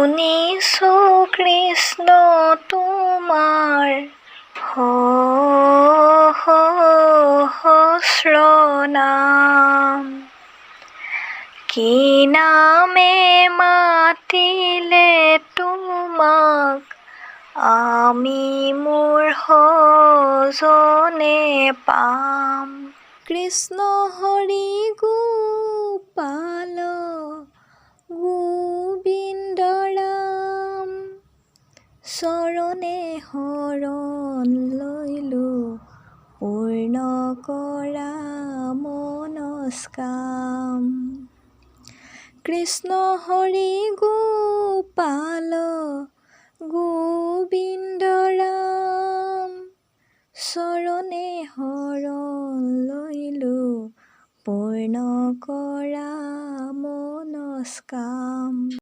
শুনিছোঁ কৃষ্ণ তোমাৰ সহস্ৰ নাম। কি নামে মাতিলে তোমাক আমি মূঢ়জনে পাম? কৃষ্ণ হৰি গোপাল গোবিন্দ ৰাম, চৰণে শৰণ লৈলো, পূৰ্ণ কৰা মনস্কাম। কৃষ্ণ হৰি গোপাল গোবিন্দ ৰাম, চৰণে শৰণ লৈলো, পূৰ্ণ কৰা মনস্কাম।